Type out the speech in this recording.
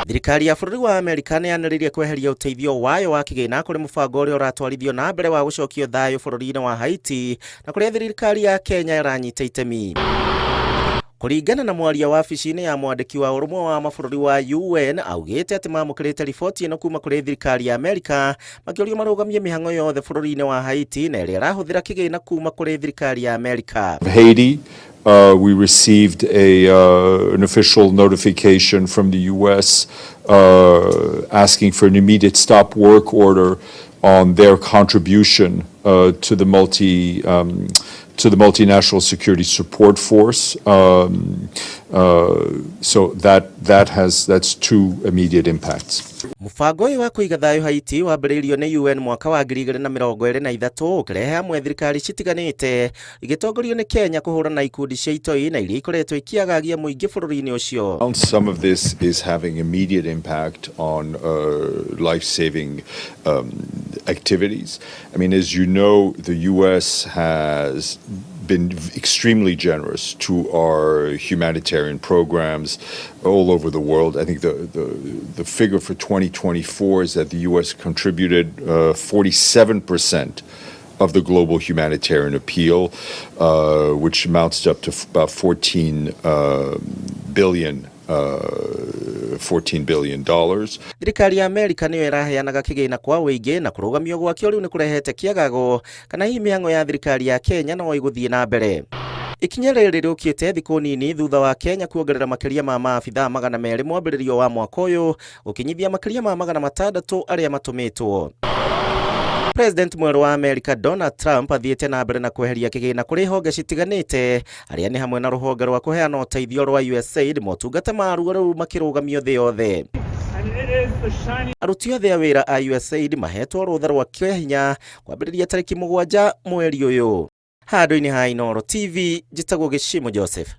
Thirikari ya bũrũri wa Amerika nĩ yanĩrĩirie kweheria ũteithio wayo wa kĩgĩna kũrĩ mũbango ũrĩa ũratwarithio na mbere wa gũcokio thayũ bũrũri-inĩ wa Haiti na kũrĩa thirikari ya Kenya ĩranyita itemi. Kũringana na mwaria wabici-inĩ ya mwandĩki wa ũrũmwe wa mabũrũri wa UN, augĩte atĩ mamũkĩrĩte riboti ĩno kuma kũrĩ thirikari ya Amerika makĩũrio marũgamie mĩhang'o yothe bũrũri-inĩ wa Haiti na ĩrĩa ĩrahũthĩra kĩgĩna kuma kũrĩ thirikari ya Amerika. Haiti, we received an official notification from the U.S. Asking for an immediate stop work order on their contribution to the multinational security support force. So that's two immediate impacts. Mũbango ũyũ wa kũiga thayũ Haiti wambĩrĩirio nĩ UN mwaka wa 2023, ũkĩrehe hamwe thirikari citiganĩte igĩtongorio nĩ Kenya kũhũrana na ikundi cia itoi na iria ikoretwo ikĩagagia mũingĩ bũrũri-inĩ ũcio. Some of this is having immediate impact on life-saving activities. I mean, as you know, the U.S. has been extremely generous to our humanitarian programs all over the world. I think the figure for 2024 is that the U.S. contributed 47% of the global humanitarian appeal, which amounts to up to about $14 billion. Thirikari ya Amerika nĩyo ĩraheanaga kĩgĩna kwa ũingĩ na kũrũgamio gwakĩo rĩu nĩ kũrehete kĩagago kana hihi mĩhang'o ya thirikari ya Kenya no ĩgũthiĩ na mbere. Ikinya rĩrĩ rĩũkĩte thikũ nini thutha wa Kenya kuongerera makĩria ma maabithaa 200 mwambĩrĩrio wa mwaka ũyũ, gũkinyithia makĩria ma 600 arĩa matũmĩtwo. President mwerũ wa Amerika Donald Trump athiĩte na mbere na kweheria kĩgĩna kũrĩ honge citiganĩte, arĩa nĩ hamwe na rũhonge rwa kũheana ũteithio rwa USAID, motungata maruo rĩu makĩrũgamio thĩ yothe. Aruti othe a wĩra a USAID mahetwo rũtha rwa kĩahinya kwambĩrĩria tarĩki 7 mweri ũyũ. Handũ-inĩ ha Inooro TV, njĩtagwo Gĩcimo Joseph.